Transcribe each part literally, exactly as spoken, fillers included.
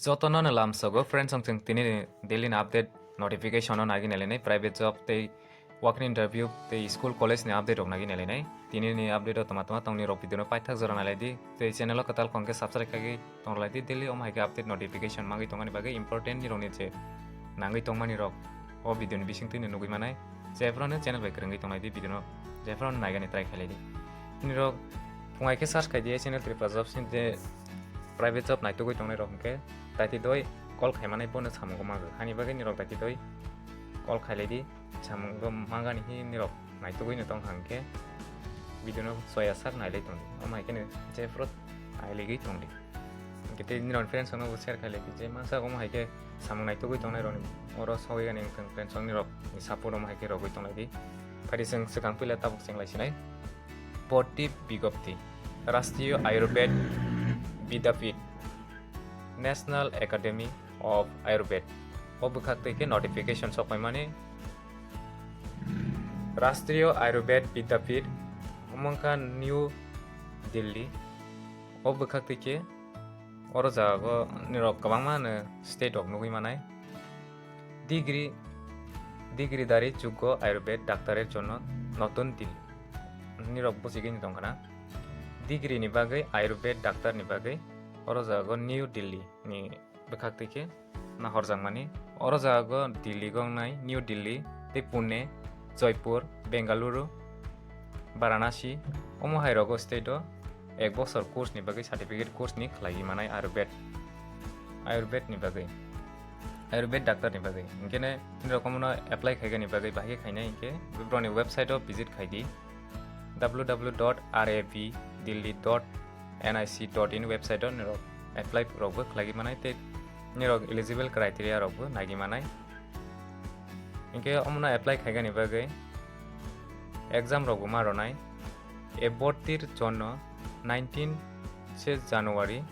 Jotono no lamsogo friends, ang chwng tini ni daily ni update notification no nagi nailainai, private job tei work ni interview tei school college ni update rok nagi nailainai. Tini ni update o tama tama tongni rok video no paithak jora nailaidi, tei channel o kwtal khong khe subscribe khaiwi tonglai di, daily omo hai khe update notification mangwi tongmani bagwi important ni rok ni je nangwi tongmani rok o video ni bisingtwi no nugwi manai. Jephru no channel bai kwrwngwi tonglai di, video no jephru no naigani try khailai di. Nini rok phungai khe search khai di channel Tripura Jobs ni je private job naitugwi tongnai rok hwnkhe daiti doi call khaimanai bono samungo mago. Hani bagwi nirok daiti doi call khailai di, samungo mangani hi nirok naitugwi no tong hang khe video no soya sak nailai tong di. Omo hai khe no jephru nailigwi tong di. Hwnkhe tei nirok friends rok no bo share khailai di je masa omo hai khe samung naitugwi tongnai rok ni oro sogwi gani wngthang friends rok nirok ni support omo hai khe rogwi tonglai di. Phai di chwng swkang puila tabuk cheng lai sinai. Poti bigopti, Rashtriya Ayurved Vidyapith, National Academy of Ayurved. O bwkhak twi khe notification sok paimani. Rashtriya Ayurved Vidyapith, omo wngkha New Delhi. O bwkhak twi khe oro jaga o nirok kwbangma no state rok nugwi manai. Degree, degree dari juggo Ayurved doctor er jonno notun Delhi. Nirok buchigwi tong khna. Degree ni bagwi Ayurved doctor ni bagwi oro jaga o New Delhi ni bwkhak twi khe nahorjakmani. Oro jaga o Delhi gongnai, New Delhi tei Pune, Jaipur, Bengaluru, Varanasi, omo hai rogo state o ek bosor course ni bagwi certificate course ni khlaiwi manai Ayurved, Ayurved ni bagwi, Ayurved doctor ni bagwi. Hinkhe nini rok omono apply khaigani bagwi bahai khe khainai hinkhe borokni website o visit khai di, w w w dot r a v delhi dot n i c dot in website o nirok apply rokbo khlaiwi manai tei nirok eligible criteria rokbo naiwi manai. Hinkhe omono apply khaigani bagwi exam rokbo ma rwnai. E bhortir jonno nineteen se January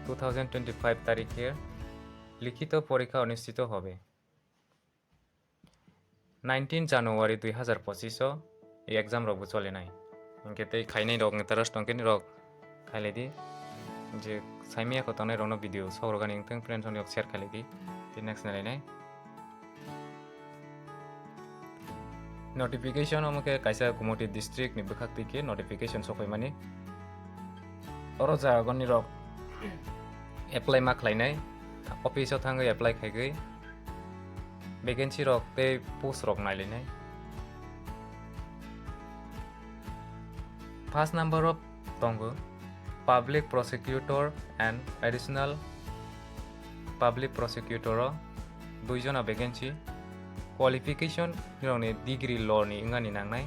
two thousand twenty-five tarikhe likhito porikha onusthito hobe. Nineteen January dui hazar pochish o e exam rokbo cholinai. Hinkhe tei khainai rok interest tongkhe nirok khailai di. Je saimaya kho tongnai rokno video sok rwgani wngthang friends rok share khailai di. Tei next nalainai. Notification omo khe kaisa Gumoti district ni bwkhak twi khe notification sokphaimani. Oro jaga nirok apply ma khlainai, office o thangwi apply khaigwi vacancy rok tei post rok nailainai. First number o tongo Public Prosecutor and Additional Public Prosecutor o dui jona vacancy. Qualification nirokni degree law ni wngani nangnai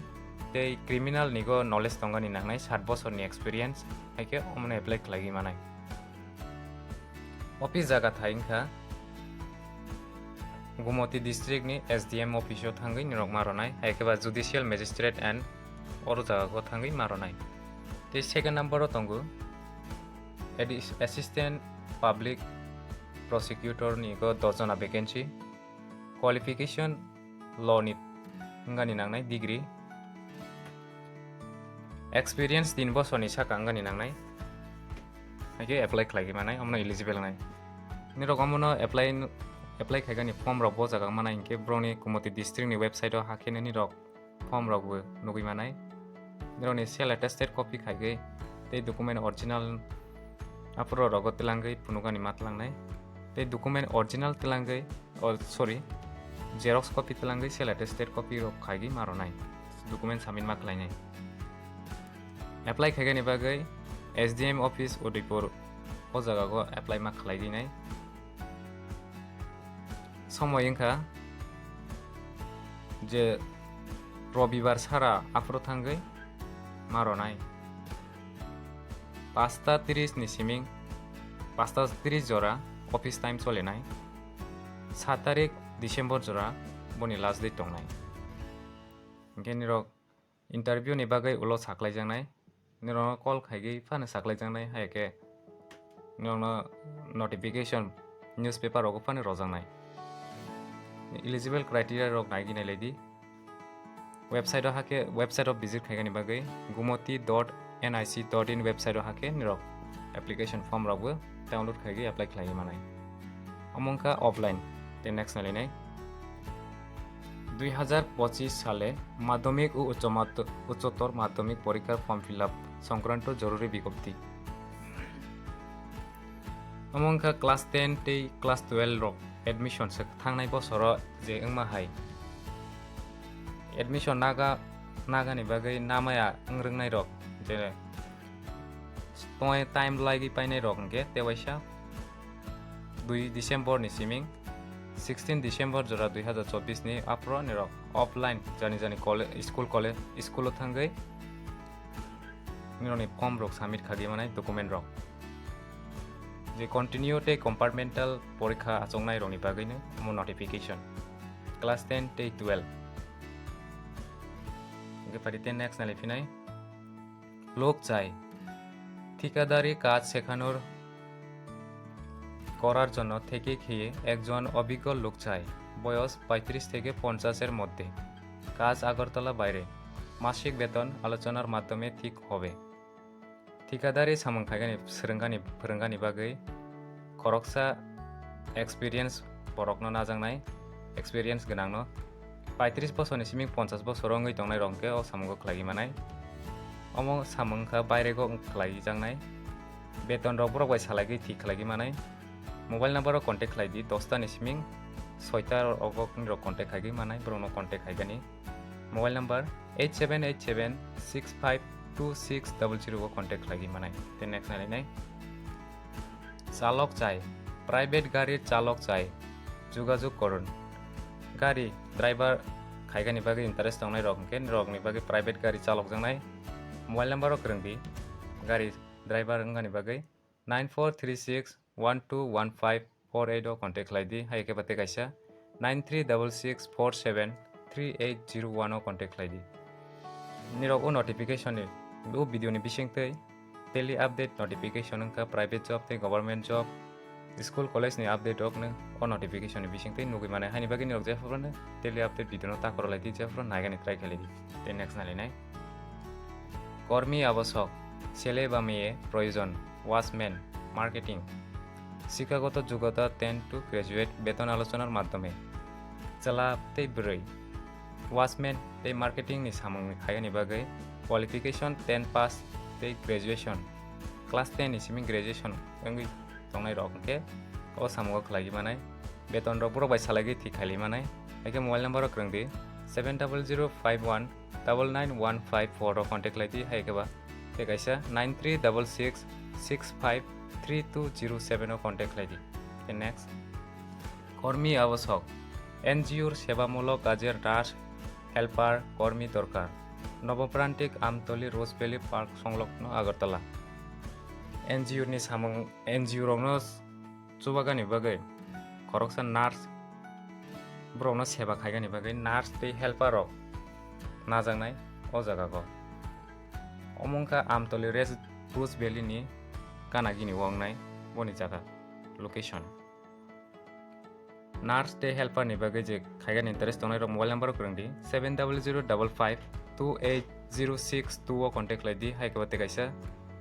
tei criminal nigo knowledge tongani nangnai, sat bosorni experience, hai khe omono apply khlaiwi manai. Office jaga thai wngkha Gumoti district ni S D M office o thangwi nirok ma rwnai, hai khe ba Judicial Magistrate and oro jaga o thangwi ma rwnai. Tei second number o tongo Addi-, Assistant Public Prosecutor nigo dos jona vacancy. Qualification law ni wngani nangnai degree. Experience tin bosorni saka wngani nangnai. Hai khe apply khlaiwi manai, omono eligible wngnai. Nirok omono apply, apply khaigani form rok bo jaga manai hinkhe borokni Gumoti district ni website o hakhe nini rok form rok bo nugwi manai. Nirokni self attested copy khaigwi tei document original aphuru rogo twlangwi phunukani ma twlangnai. Tei document original twlangwi, oh, sorry, xerox copy twlangwi self attested copy rok khaigwi ma rwnai. Document submit ma khlainai. Apply khaigani bagwi S D M office Udaipur o jaga go apply ma khlai dinai. Somoi wngkha je robibar sara aphuru thangwi ma rwnai. Pasta tris ni siming, pasta tris jora office time cholinai. Sat tarik December jora boni last date tongnai. Hinkhe nirok interview ni bagwi ulo saklaijaknai. Nirokno call khaigwi phano saklaijaknai, hai khe nirokno notification newspaper rogo phano rojaknai. Eligible criteria rok naigwi nailai di. Website o hakhe, website o visit khaigani bagwi gumoti dot N I C dot in website o hakhe nirok application form rokbo download khaigwi apply khlaiwi manai. Omo wngkha offline. Tei next nailainai. দুই হাজার পঁচিশ সালে মাধ্যমিক ও উচ্চ মাধ্য-, উচ্চতর মাধ্যমিক পরীক্ষার ফর্ম ফিল আপ সংক্রান্ত জরুরি বিজ্ঞপ্তি. Omo wngkha class ten tei class twelve rok admission se thangnai bosoro je wngma hai. Admission naga, nagani bagwi namaya wng rwngnai rok je tongwi time lagwi painai rok hwnkhe tewaisa dui December ni siming sixteen December jora dui hazar chobbish ni aphuru nirok offline jani jani college, school, college, school o thangwi nirokni form rok submit khagwi manai document rok. Je continue tei compartmental porikha achuknai rokni bagwino omo notification. Class ten tei twelve. Hwnkhe pari tei next nalai phinai. লোক চাই. ঠিকাদারি কাজ শেখানোর, করার জন্য থেকে খেয়ে একজন অভিজ্ঞ লোক চাই, বয়স পঁয়ত্রিশ থেকে পঞ্চাশের মধ্যে, কাজ আগরতলা বাইরে, মাসিক বেতন আলোচনার মাধ্যমে ঠিক হবে. Thikadari samung khaigani, swrwngani, phwrwngani bagwi khoroksa experience borokno najaknai, experience gwnangno. Paitris bosorni siming ponchas bosor wngwi tongnai rok hwnkhe o samungo khlaiwi manai. Omo samung wngkha bairego khlaijaknai. Beton rok borok bai salaigwi thik khlaiwi manai. Mobile number o contact khlai di, dosta ni siming soita rok nirok contact khaigwi manai, borokno contact khaigani. Mobile number eight seven eight seven six five two six double zero o contact khlaigwi manai. Tei next nai nai. চালক চাই, private গাড়ির চালক চাই, যোগাযোগ করুন. Gari driver khaigani bagwi interest tongnai rok hwnkhe rokni bagwi private gari chalokjaknai. Mobile number o kwrwng di, gari driver wngani bagwi nine four three six one two one five four eight o contact khlai di, hai khe ba tei kaisa nine three double six four seven three eight zero one o contact khlai di. Nirok o notification ni, o video ni bising twi daily update notification wngkha private job tei government job, school college ni update rok no o notification ni bising twi nugwi mane, haini bagwi nirok jephuru no daily update video no ta kwrwlai di, jephuru naigani try khlai di. Tei next nai lai nai. কর্মী আবশ্যক, ছেলে বা মেয়ে প্রয়োজন, watchman, marketing, শিক্ষাগত যোগ্যতা ten to graduate, বেতন আলোচনার মাধ্যমে. Chwla tei bwrwi, watchman tei marketing ni samung khaigani bagwi qualification ten pass tei graduation, class ten ni simi graduation wngwi tongnai rok hwnkhe o samungo khlaiwi manai, beton rok borok bai salaigwi thik khailai manai. Hai khe mobile number o kwrwng di seven double zero five one double nine one five four o contact khlai di, hai khe ba tei kaisa nine three double six six five three two zero seven o contact khlai di. Tei next, কর্মী আবশ্যক, এনজিওর সেবামূলক কাজের nurse, helper, কর্মী দরকার, নবপ্রান্তিক, আমতলী, রোজ valley park সংলগ্ন, Agartala. N G O ni samung, N G O rokno chubagani bagwi khoroksa nurse, borokno seba khaigani bagwi nurse tei helper rok najaknai o jaga o. Omo wngkha Amtoli Rest Bush Valley ni gana gini o wngnai boni jaga, location. Nurse tei helper ni bagwi je khaigani interest tongnai rok mobile number o kwrwng di seven double zero double five two eight zero six two o contact khlai di, hai khe ba tei kaisa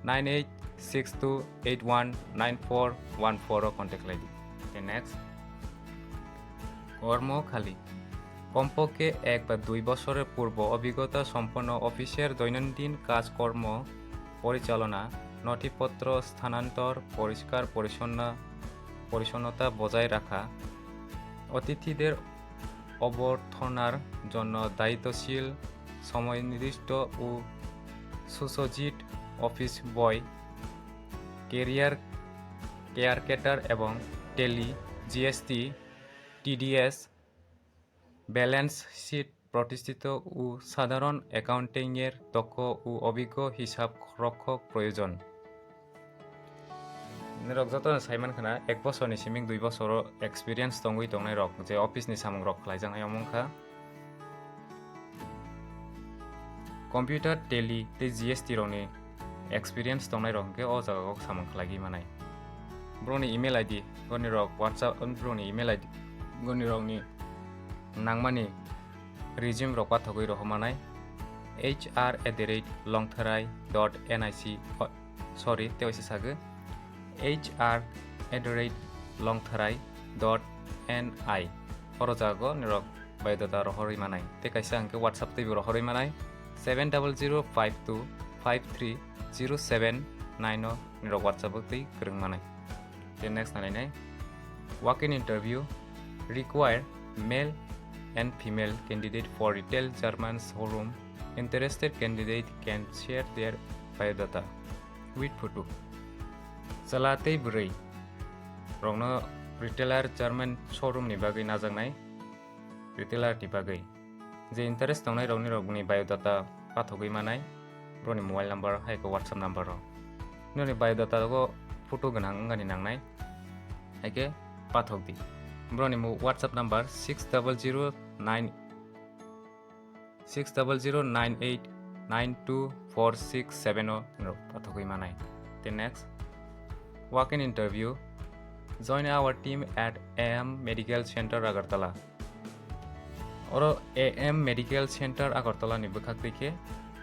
nine eight six two eight one nine four one four o contact khlai di. Tei next, কর্মখালী, কমপক্ষে এক বা দুই বছরের পূর্ব অভিজ্ঞতা সম্পন্ন অফিসের দৈনন্দিন কাজকর্ম পরিচালনা, নথিপত্র স্থানান্তর, পরিষ্কার পরিচ্ছন্ন, পরিচ্ছন্নতা বজায় রাখা, অতিথিদের অভ্যর্থনার জন্য দায়িত্বশীল, সময়নির্দিষ্ট ও সুসজ্জিত অফিস বয়, ক্যারিয়ার, কেয়ারটেকার এবং tally, GST, TDS, balance sheet প্রতিষ্ঠিত ও সাধারণ অ্যাকাউন্টিংয়ের দক্ষ ও অভিজ্ঞ হিসাব রক্ষক প্রয়োজন. Norok jotono sai mankha na, ek bosorni siming dui bosoro experience tongwi tongnai rok, je office ni samung rok khlaijaknai omo wngkha. Computer, Tally tei G S T rokni experience tongnai rok hwnkhe o jaga o samung khlaigwi manai. Borokni email I D, borokni rok WhatsApp, borokni email I D, borokni rokni nangmani resume rok pathogwi rohormanai, H R at the rate longtharai dot N I C, o, sorry, tei waisa sagwi, H R at the rate longtharai dot ni. Oro jago nirok biodata rohorwi manai. Tei kaisa hwnkhe WhatsApp teibo rohorwi manai, seven double zero five two five three zero seven nine o nirok WhatsApp o tei kwrwng manai. Tei next nalainai, walk-in interview require male and female candidate for retail German showroom. Interested candidate can share their biodata with photo. Chwla tei bwrwi rokno retailer German showroom ni bagwi najaknai, retailer ni bagwi. Je interest tongnai rokni rokni biodata pathogwi manai, broni mobile number hai khe WhatsApp number o. Nini biodata o photo gwnang wngani nangnai, hai khe pathok di. Broni mo-, WhatsApp number six double zero nine, six double zero nine eight nine two four six seven o nirok pathogwi manai. Tei next, walk-in interview. Join our team at A M Medical Center Agartala. Oro A M Medical Center Agartala ni bwkhak twi khe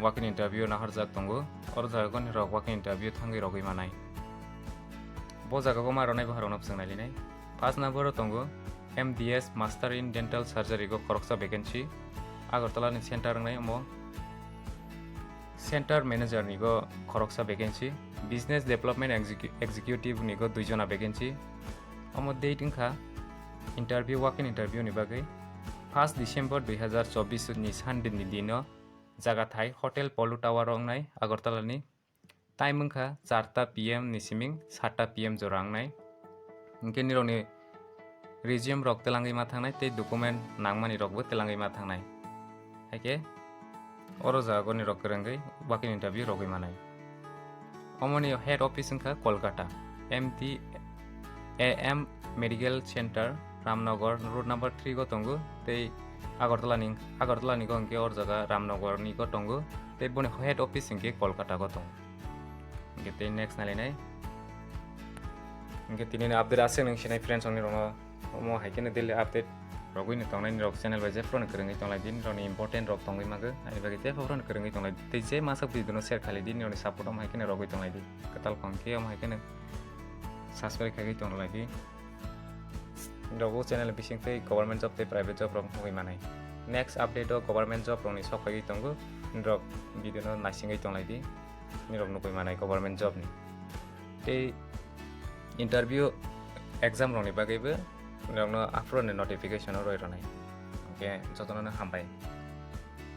walk-in interview naharjak tongo. Oro jaga nirok walk-in interview thangwi rogwi manai. Bo jaga o ma rwnai boharok no bwswk nailinai. First number o tongo M D S Master in Dental Surgery go khoroksa vacancy. Agartala ni center wngnai omo. Center Manager ni go khoroksa vacancy, Business Development Execu-, Executive ni go duijona vacancy. Omo date wngkha interview, walk-in interview ni bagwi first December dui hazar chobbish ni Sunday ni dino, jaga thai Hotel Polo Tower o wngnai Agartala ni. Time wngkha charta P M ni siming satta P M jora wngnai. Hinkhe nirokni resume rok telangwi ma thangnai tei document nangmani rokbo telangwi ma thangnai. Haikhe oro jaga nirok kwrwngwi walk-in interview rogwi manai. Omoni head office wngkha Kolkata, M T A M Medical Center, Ramnagar, road number three go tongo, tei Agartala ni, Agartala ni go hinkhe oro jaga Ramnagar ni go tongo, tei boni head office hinkhe Kolkata go tongo. Hinkhe tei next nalainai. Hinkhe tini ni update aswk nung sinai friends, ongnai rokno omo hai kheno daily update rogwi ni tongnai, nirok channel bai jephru no kwrwngwi tonglai di, nirokni important rok tongwi mago, ani bagwi jephru no kwrwngwi tonglai di. Tei je masa video no share khalai di, nirokni support omo hai kheno rogwi tonglai di. Kwtal kong khe omo hai kheno subscribe khaiwi tonglai di. Nirok o channel bising tei government job tei private job rok nugwi manai. Next update o government job rokni sok phaiwi tongo, nirok video no naisingwi tonglai di, nirok nugwi manai government job ni. Tei interview exam rokni bagwibo nirokno aphuru ni notification o roi rwnai. Hinkhe jotono no hambai.